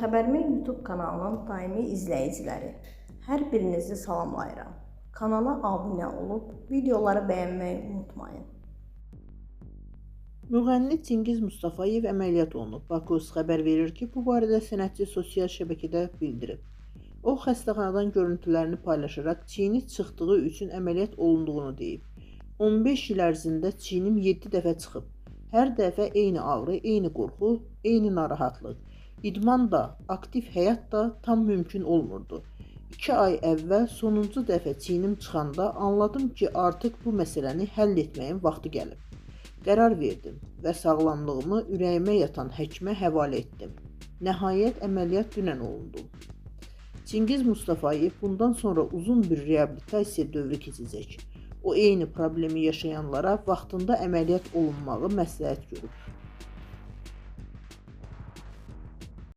Xəbərimin YouTube kanalının daimi izləyiciləri, hər birinizi salamlayıram. Kanala abunə olub videoları bəyənməyi unutmayın. Müğənni Çingiz Mustafayev əməliyyat olunub. Baku xəbər verir ki, bu barədə sənətçi sosial şəbəkədə bildirib. O, xəstəxanadan görüntülərini paylaşaraq çiyini çıxdığı üçün əməliyyat olunduğunu deyib. 15 il ərzində çiyinim 7 dəfə çıxıb. Hər dəfə eyni ağrı, eyni qorxu, eyni narahatlıq. İdman da, aktiv həyat da tam mümkün olmurdu. 2 ay əvvəl sonuncu dəfə çiyinim çıxanda anladım ki, artıq bu məsələni həll etməyin vaxtı gəlib. Qərar verdim və sağlamlığımı ürəyimə yatan həkimə həvalə etdim. Nəhayət əməliyyat dünən olundu. Çingiz Mustafayev bundan sonra uzun bir reabilitasiya dövrü keçəcək. O, eyni problemi yaşayanlara vaxtında əməliyyat olunmağı məsləhət görüb.